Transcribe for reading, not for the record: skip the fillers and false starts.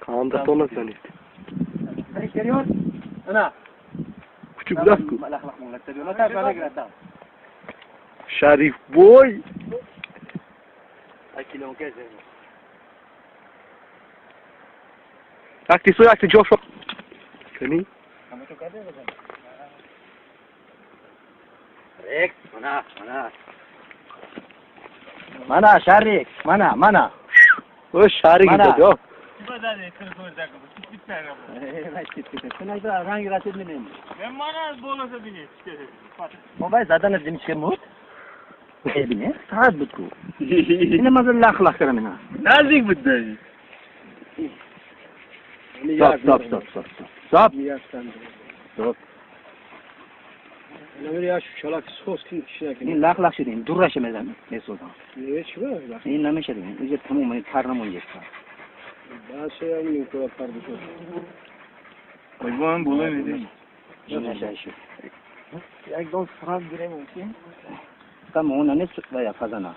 Қандатона занед. Ана. Кучук будастку. Шариф бой. Якти су якти ҷошо. Кани? Рек, мана, мана. Мана, Шарик, мана, мана. О, Шарик дод. موبایل زدن از دیمچه بود ببینه ساعت بود کو اینه مازن لخ لخ کردم اینا نزدیک بود داری. Stop stop stop stop stop stop. این لخ لخ شد این دورش میزنم میسوزم. این نمیشه دیگه اینجا تموم این کار نمون یک کار. Ой, болой медем. Як дон франк гирем мумкин. Там он нест ва я фазана.